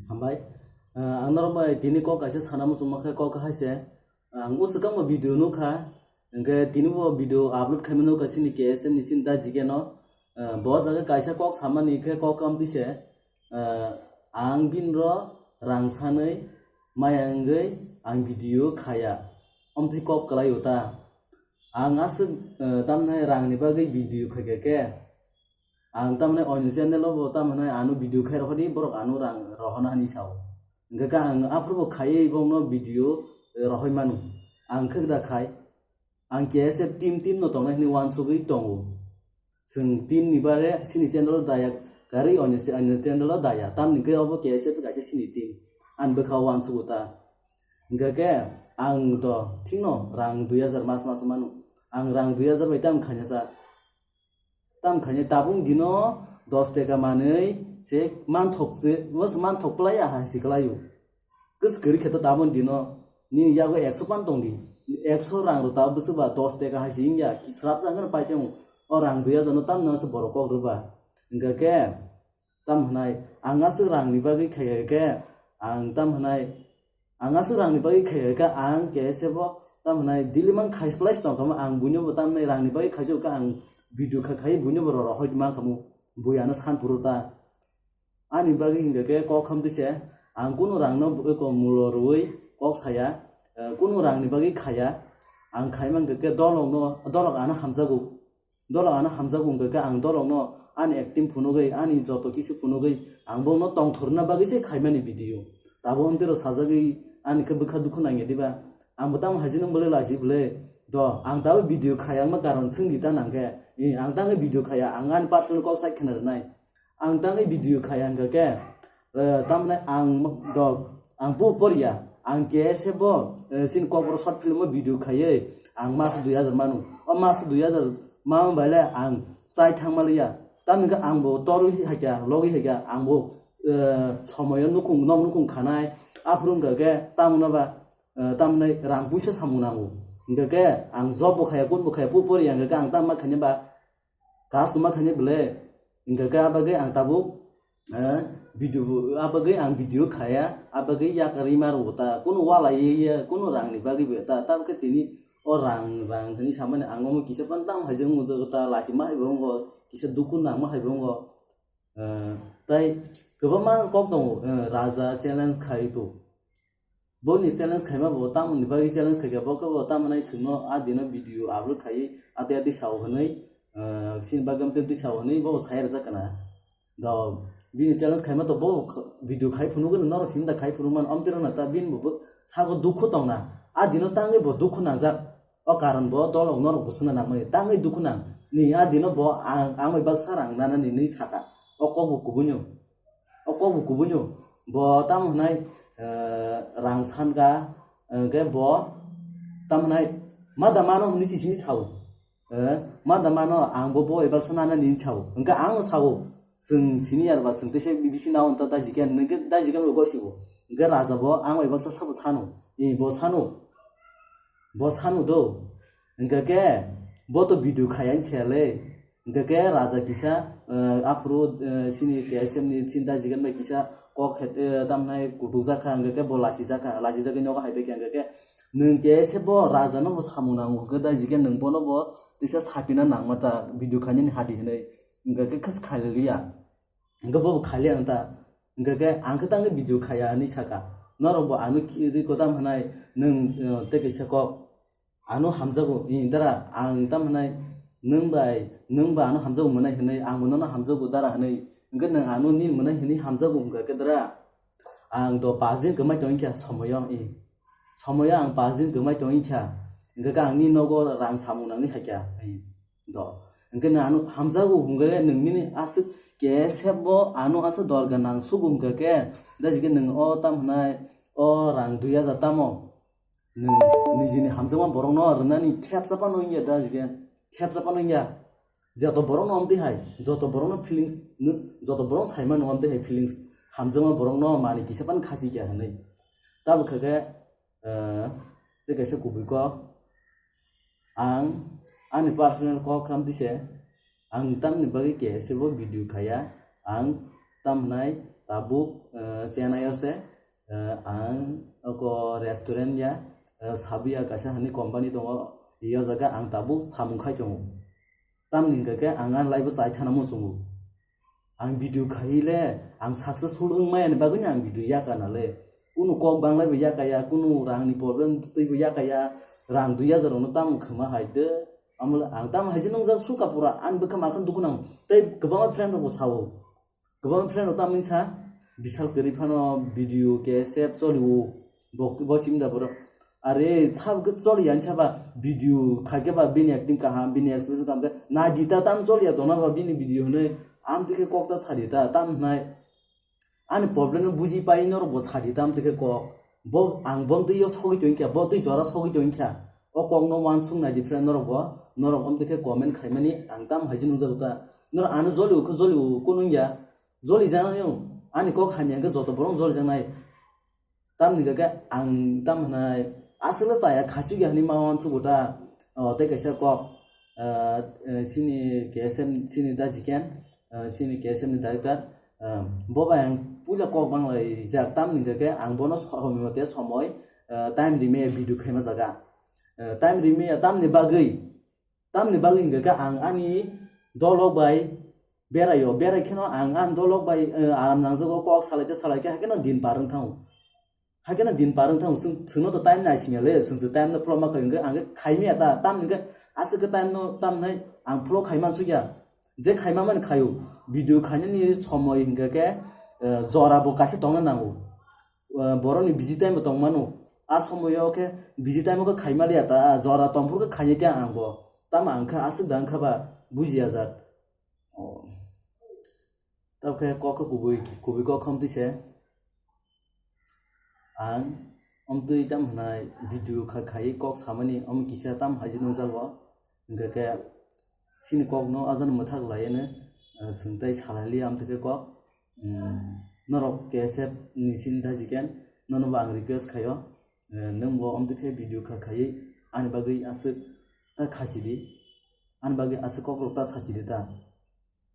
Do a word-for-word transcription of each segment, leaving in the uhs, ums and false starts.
Hambai. Ah, ang norok bai tini kok kaisa sana muchungma khe kok hai se. Ang usukang bo video nukha. Hingke tini bo video upload khaima nukha sini K S M ni sini da jike no. Ah, bo jaga kaisa kok samani khe kok kam tise. Ah, ang bin ro rang sanwi maya wngwi ang video khaya. Omtwi kok kwlai o ta. Ang aswk, ah, tamni rang ni bagwi video khaikha khe. Ang tamni onyo channel o bo tamni ano video khai rohordi, borok ano rang rohorna hinwi sao. Hingke khe ang aphuru bo khaiwi bongno video, eh, rohoi mano. Ang khe da khai, ang K S F team, team no tongnai hinwi uansugwi tongo. Chwng team ni bare sini channel o daya, karwi onyo, onyo channel o daya. Tamni khe obo K S F kaisa sini team. Ang bwkha uansugo ta. Hingke khe ang do thikno rang dui hajar mas mas mano. Ang rang dui hajar bai tam khaina sa. Tam khainai tabuk dino dos teka manwi se manthok se, mas manthok plai ya hai se kwlaio. Kwswk kwrwi khe to tabuk dino nini yago ekso pan tong di. Ekso rang rw tabuk bwswk ba dos teka hai se wngya, ki swrapsa wngkheno pai thango. O rang dui hajar no tamno se borok kok rwba. Hingka khe tam hwnai ang aswk rang ni bagwi khaikha khe ang tam hwnai Ang aswk rangni bagwi khaikha khe ang K S F o tamo hwnai daily mang khai splai se tongkha mo, ang buino bo tamni rangni bagwi khaijak khe ang video kha khai buino bo roro hoi mankha mo, bui ano san phuru ta. Ani bagwi hingkha khe kok khamtwi se ang kunu rangno eko mulo rwui kok saya, eh, kunu rangni bagwi khaya, ang khai mankha khe dolokno, dolok ano hamjago. Dolo ano hamjago wngkha khe ang dolokno ani acting phunugwi, ani joto kisu phunugwi ang bono tongthorna bagwi se khaimani video. Tabuk amtwiro sajagwi ani khe bwkha dukhu nangya diba? Ang bo tamo haino bwle lachi bwle. Do, ang tabuk video khaya wngma karon swngdi ta nangkhe. I, ang tangwi video khaya, ang ani personal kok sai khna rwnai. Ang tangwi video khaya wngkha khe, eh, tamni ang dok, ang bo poriya, ang K S F bo, eh, sini kokborok short film o video khaiwi ang mas dui hajar manu. O mas dui hajar manu bai le ang chai thangma liya. Tamni khe ang bo torwi hai kha, logwi hai kha, ang bo, eh, somoyo nukhung, nok nukhung khanai, aphuru wngkha khe tamno ba, eh, tamni rang puisa samung nango. Hingkha khe ang job bo khaiya, kun bo khaiya, bo poriya, hingkha khe ang tamma khaina ba, Kas tuma khainai bwle, hingkha khe a bagwi ang tabuk, eh, video, a bagwi ang video khaya, a bagwi yakarwi ma rwo ta, kunu wala ye ye, kunu rangni bagwi bo ta, tabuk khe tini o rang, rang hinwi samani ang omo kisa pan tam hai jeng mujak ta, lachima hai bo wngo, kisa dukhu nangma hai bo wngo. Eh, tai kwbangma kok tongo, eh, raja challenge khai to. Boni challenge khaima bo tamoni bagwi challenge khaikha, bo khe bo tamoni chwngno a dino video upload khaiwi ate ate sao hwnwi, ah, chini bagwi amtwi amtwi sao hwnwi bo bo sai rwjak kana. Do bini challenge khaima to bo kh-, video khai phunugwi norok simi da khai phunukmano amtwi rwna ta bini bo bo sago dukhu tongna. A dino tangwi bo dukhu nangjak. O karon bo dolok norok bo swngna nangmani tangwi dukhu nang. Ni a dino bo ang, ang bai baksa rang nanani hinwi saka. O kok bo kubuino. O kok bo kubuino. Bo tamo hwnai, eh, rang sanka, eh, hwnkhe bo tamo hwnai ma da mano hwnwi si sini sao. Eh, ma da mano ang bo bo bai baksa nanani hinwi sao. Hwnkhe ang no sao. Chwng senior ba chwng teisa bisi nao ta daijikhe hwnkhe daijikhe bo gosibo. Hwnkhe raja bo ang bai baksa sabo sano. I bo sano. Bo sano do. Hingkha khe bo to video khaya ni se le. Hingkha khe raja kisa, eh, aphuru, eh, sini K S F ni chinta jigan bai kisa kok khe, eh, tamnai kutuk jak kha, hingkha khe bo lasi jak kha, lasi jagwi nogo hai pai kha, hingkha khe nwng K S F bo raja no bo samung nango, hingkha dai jikhe nwng bono bo tisa sapina nangma ta video khainani hadi hinwi, hingkha khe khas khailiya. Hingkhe bo bo khailiya ta, hingkha khe ang khe tangkhe video khaya hinwi saka, norok bo ano khi-, ri kotam hinai nwng, eh, tei kaisa kok. Ano hamjago, i dara, ang tamo hwnai, nwng bai, nwng ba ano hamjago mwnai hwnwi, ang bo nono hamjago dara hwnwi, hwnkhe nwng ano nini mwnai hwnwi hamjago wngkha khe dara? Ang do pash din kwmai tongwi kha somoyo, i somoyo ang pash din kwmai tongwi kha, hwnkhe khe ang nini nogo rang samung nangwi hai kha, i do, hwnkhe nwng ano hamjago hwnkhe nwng nini aswk K S F bo ano aswk dorga nang sugo wngkha khe, da jikhe nwng o tamo hwnai, o rang dui hajar tamo. Nwng nijini hamjakma borokno rwnani khepsa phano wngya da jikhe, khepsa phano wngya. Joto borokno amtwi hai, joto borokno feelings, nw-, joto borok saimano amtwi hai feelings, hamjakma borokno manwi kisa phano khasi kya hinwi. Tabuk kha khe, eh, tei kaisa kubui kok, ang ani personal kok khamtwi se, ang tamni bagwi K S F o video khaya, ang tamhnai Tabuk, eh, Chennai o se, eh, ang oko restaurant ya, eh, sabu ya kaisa hani company tongo, yo jaga ang tabuk samung khai tongo. Tamni hwnkha khe ang ani life o chai thana muchungo. Ang video khai le, ang successful wng maya ni bagwi no ang video yakana le. Kunu kok banglai bo yakaya, kunu rang ni problem twi bo yakaya, rang dui hajar rok no tamo khama hai de. Amo le ang tamo hai se nungjak suka pura, ani bwkha ma khan dukhu nang. Tei kwbangma friend rok bo sao. Kwbangma friend rok tamni sa, Bishal kwrwi phano video K S F choli o. Bo, bo sim da borok. Are, sab khe choli ya, saba video khai khe ba bini acting kaham, bini expression kaham khe, na di ta tam choli ya tona ba bini video hwnwi, am twi khe kok ta sadi ta, tam hwnai. Ani problem no buji pai norok bo sadi ta, am twi khe kok. Bo, ang bo twi yo sogwi tong kha, bo twi jora sogwi tong kha. O kok no uansuk nai di friend norok bo, norok am twi khe comment khaimani, ang tam hai se nungjago ta. Norok ano joli o khe joli o, kunu ya, joli jana yo. Ani kok hamya khe joto borok joli janai. Tamni hwnkhe ang tam hwnai, aswkle chaya khachigya hwnwi ma uansukgo ta. O, tei kaisa kok, ah, eh, chini K S M, chini Dajiken, ah, chini K S M ni director, ah, bo bai ang puila kok banglaijak. Tamni hwnkhe ang bono somoi mate somoi, ah, time rimaya video khaima jaga. Ah, time rimaya tamni bagwi, tamni bagwi hwnkhe ang ani dolok bai beraio, berai kheno ang ani dolok bai, eh, aram nangjago, kok salaite salaikhe, haikhe no din par wng thango. Haikhe no din par wng thango, chwng, chwngno to time naisingya le, chwng se time no follow ma khayo, hwnkhe ang khe khaimaya ta, tamni hwnkhe aswk khe time no, tamnai ang follow khai mansukya. Je khaima mani khayo, video khainani somoi hwnkhe khe, eh, jora bo kaisa tongna nango. Eh, borokni busy time bo tongmano. A somoyo khe busy time o khe khaima liya ta, jora tongphuru khe khainai khe ang bo. Tamo ang khe aswk da wngkha ba bujiya jat. Oh. Tabukhe kok khe kubui, kubui kok khe omtwi se. Ang omtwi tam hwnai video kha-, khaiwi kok samani omo kisa tam hai se nungjago. Hwnkhe khe chini kokno ajani mwthak laiwi no, eh, chwng tei salai liya omtwi khe kok. Hmm, norok K S F ni chini Dajiken, nono bo ang request khaio. Eh, nwng bo omtwi khe video kha khaiwi ani bagwi aswk ta khachidi. Ani bagwi aswk kokrok ta sachidi ta.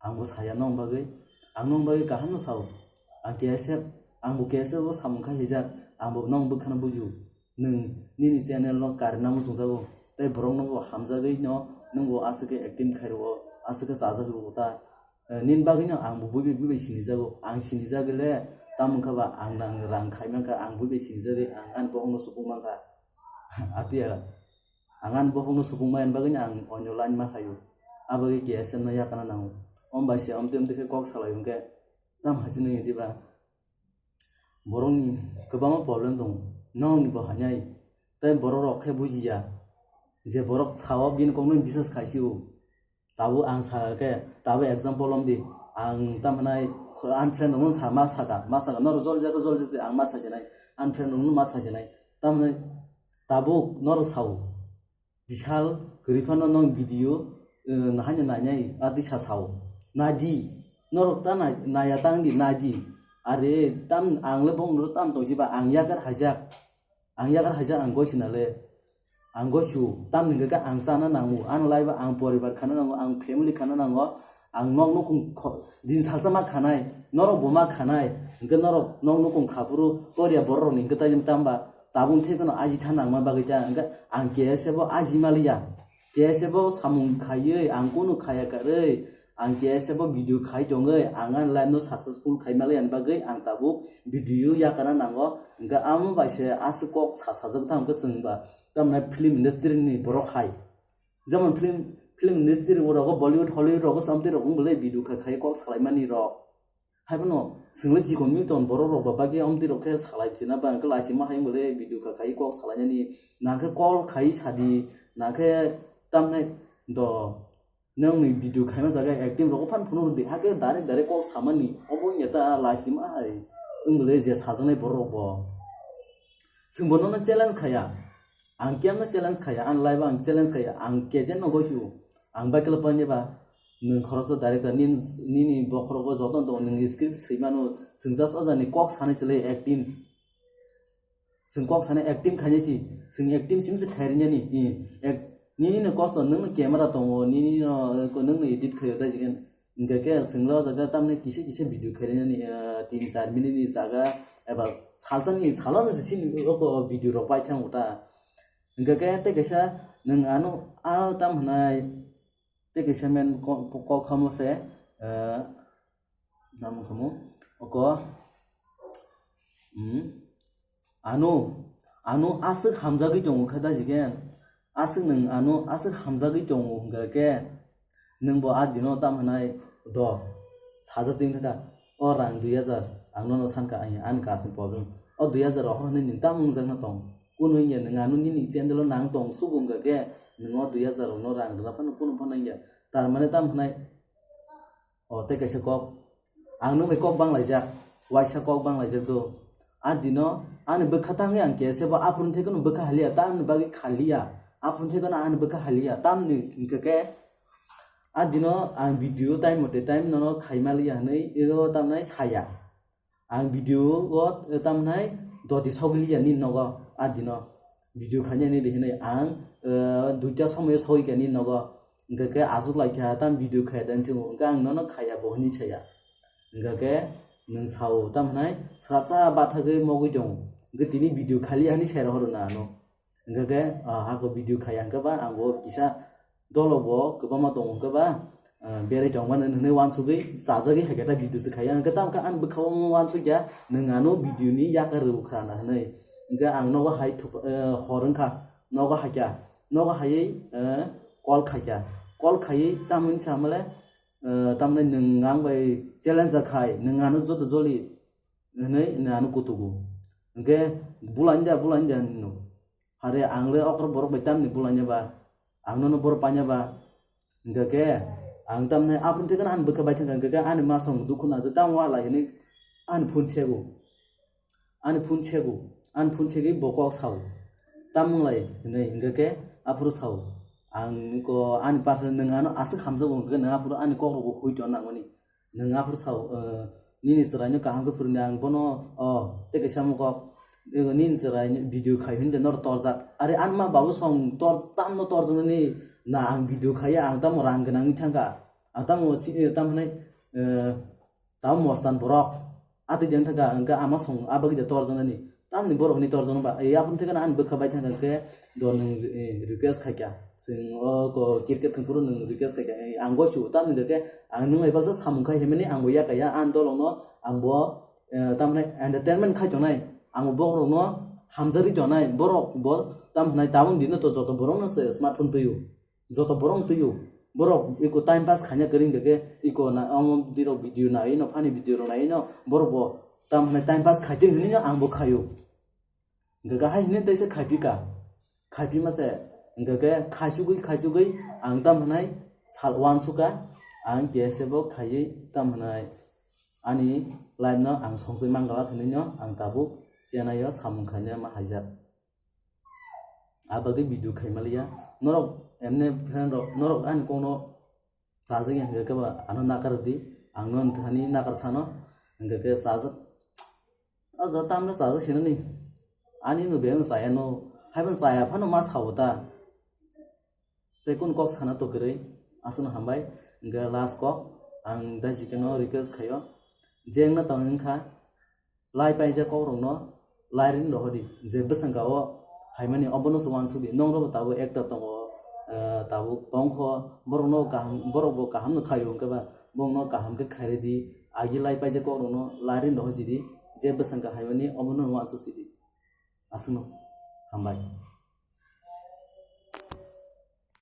Ang bo saya nong bagwi, ang nong bagwi kaham no sao. Ang K S F, ang bo K S F o samung khai hijak, ang bo nong bwkhano buju. Nwng nini channel no karina muchungjago, tei borok no bo hamjagwi no nwng bo aswk khe acting khai rwo, aswk khe chajak rwo ta. Eh, nini bagwi no ang bo buibai buibai sinijago, ang sinijagwi le tamo wngkha ba ang nang rang khai mankha, ang buibai sinijagwi ang ani bohok no supung mankha. Atiya. Ang ani bohokno supung maya bagwino ang onyo line ma khaio. Abagwi K S M no yakana nango. Om bai se omtwi omtwi khe kok salai hwnkhe tam hai se nini diba? Borokni kwbangma problem tongo. Nokni bo hainai. Tei borok rok khe bujiya. Je borok sao bini kokno bisas khai sio. Tabuk ang saka khe, tabuk example om di, ang tamhinai ani friend rokno sa ma saka, ma saka, norok jol jaka jol jaka ang ma sajinai, ani friend rokno ma sajinai, tamhinai tabuk norok sao, Bishal kwrwi phano nong video, eh, haino nainai, a tisa sao, nadi, norok ta nai-, naiya tang di, nadi, are tam ang le bong tam tongsi ba ang yakar hajak, ang yakar hajak ang gosi na le. Ang gosu, tamni hwnkhe ang chana nango, ani life o ang poribar khana nango, ang family khana nango, ang nok nukung kho-, din salsa ma khanai, norok bo ma khanai, hwnkhe norok nok nukung khaphuru poriya borok rokni hwnkhe tei tamba tabuk thai kheno aji tha nangma bagwi ta hwnkhe ang K S F o aji maliya, K S F o samung khaiwi ang kunu khaya karwi, ang K S F o video khai tongwi ang ani life no successful khai maliya bagwi ang tabuk video yakana nango, hwnkhe amo bai se aswk kok sa sajak tha hwnkhe chwng ba. Tamni film industry ni borok hai. Jemon film, film industry o rogo Bollywood, Hollywood rogo samtwi rok wng bwle video kha khai kok salai mani rok. Hai bono swngli chikon mi ton borok rok ba bagwi amtwi rok khe salai china ba hwnkhe laisima hai wng bwle video kha khai kok salai nani. Nangkhe call khai sadi, nangkhe tamni do. Nongni video khaima jaga acting rok phan phunuk di, hakhe direct direct kok samani, obo wngya ta laisima hai, wng bwle je sajaknai borok rok bo. Chwng bo nono challenge khaya, ang kemno challenge khaya, ang live o ang challenge khaya, ang kejen no goisu, ang bai kla paine ba, nwng khoroksa director, nini, nini bokhorok o joto tongo, nwng script swi mano, chwng just o jani kok sanai se le acting. Chwng kok sanai acting khainai si, chwng acting simi se khairwinani, i, ek-, nini no kosto, nwng no camera tongo, nini no, nwng no edit khaio, tai chicken. Hingke ke chwngno o jaga tamni kisa kisa video khainani, ah, tin char minute ni jaga eba salsa ni salo no sini oko video rok pai thang ta. Hingke ke tei kaisa nwng ano a tam hwnai tei kaisa men ko-, ko-, kok khamo se, ah, Namo kamo oko, hmm, ano, ano aswk hamjagwi tongo khe dajigen, aswk nwng ano aswk hamjagwi tongo hwnkha khe, nwng bo a dino tam hwnai do sajak twi thaka, o rang dui hajar ang nono sankha, ani, ani kasni problem, o dui hajar rok hwnwi nwng tam wngjakna tong, kunu wngya nwng ano nini channel o nang tong sugo hwnkha khe, nwng o dui hajar rokno rang rwna phano kunu phano wngya, tar mane tam hwnai. O, tei kaisa kok. Ang nung bai kok bang laijak. Waisa kok bang laijak do. A dino, ani bwkha tangwi ang kesa bo aphuru thai kheno bwkha haliya, tamni bagwi khaliya. Aphuru thai kheno ani bwkha haliya. Tamni hingkha khe, a dino ang video time mote time nono khaima liya hwnwi, iro tamnai saya. Ang video o, eh, tamnai doti sogwi liya nini nogo, a dino. Video khainani de hinui ang, eh, duita somoyo sogwi kha nini nogo. Hingkha khe aswk lai kha tam video khaya dan chwng, hingkha ang nono khaya bo hinui saya. Hingkha khe nwng sao tam hinai swrapsa bathagwi mogwi tongo. Hingkha tini video khaliya hinui sai rohoro na ano. Hingkha khe, ah, ako video khaya hingkha ba ang bo kisa dolo bo kwbangma tongo hingkha ba, ah, berai tongmani hinui uansugwi chajagwi hai khe ta video se khaya. Hingkha tamo khe ani bwkha o uansukya nwng ano video ni yakar rw kha na hinui. Hingkha ang nogo hai thup-, eh, hor wngkha, nogo haikya, nogo haiwi, eh, call khaikya. Call khaiwi tamoni samale, eh, tamni nwng ang bai challenge khai, nwng ano joto joli hinui nwng ano kutugo. Hingkhe bulanja, bulanja hinwi no. Hare ang le okra borok bai tamni bulanya ba, ang nono borok panya ba, hingkha khe ang tamni aphuru thai kheno ani bwkha bai thangkha, hingkha khe ani masong dukhu najo tamo wala hinui ani phone sego, ani phone sego, ani phone segwi bo kok sao, tamung lai hinui hingkha khe aphuru sao, ang ko ani personal nwng ano aswk hamjago hingkha khe nwng aphuru ani kok rokbo hui tong nangmani. Nwng aphuru sao, eh, nini chwraino kaham khe phwrwngdi, ang bono, o, tei kaisa mokok, ego nini chwrai video khai hwnde noro torjak. Are ani ma babu song tor-, tamno torjaknani na ang video khaiya, ang tamo rang gwnangwi thangkha. Ang tamo si-, eh, tamo hwnai, eh, tamo mostan borok. Atwi jeng thangkha, hwnkhe ama song abagwi de torjaknani. Tamni borok hwnwi torjakno ba, eh, aphuru thai kheno ani bwkha bai thangkha khe, do nwng, eh, request khaikha. Chwng o ko cricket thwngphuru nwng request khaikha. Eh, ang gosio, tamni hwnkhe ang nwng bai baksa samung khai himani ang bo yakaya, ani dolongno ang bo, eh, tamni entertainment khai tongnai. Ang bo borokno hamjagwi tongnai. Borok bo tam hwnai tabuk dino to joto borokno se smartphone twio. Joto borok twiyo. Borok iko time pass khaina kwrwng de khe iko na omo dirok video nai no, funny video rok nai no, borok bo tam hwnwi time pass khaitwi hwnwi no ang bo khaio. Hwnkhe kahai hwnwi teisa khaipi ka. Khaipi ma se hwnkhe khe khaisugwi khaisugwi ang tam hwnwi sal uansukha, ang kesa bo khaiwi tam hwnwi ani life no ang songchoi mangala hwnwi no ang tabuk chenai o samung khaina ma haijak. A bagwi video khaima liya. Norok emne friend rok, norok ani kokno chajagya hwnkhe khe ba ano nakar di, ang no thani nakar sano, hwnkhe khe chajak. A ja tamno chajak sinani. Ani no beng chaya no, haiban chaya phano ma sao ta. Tei kun kok sana to kwrwi, aswkno hambai. Hwnkhe last kok, ang dai jikeno request khaio. Jengna tong wngkha, lai paijak kokrokno lai rin rohordi, je bwsangka o haimani obono se uansukdi. Nongrokbo tabuk actor tongo, eh, tabuk tongkho, borokno kaham, borokbo kaham no khaio, hwnkhe ba borokno kaham khe khairidi, agi lai paijak kokrokno lai rin rohorjidi, je bwsangka haimani obono uansuk sidi. Aswkno hambai.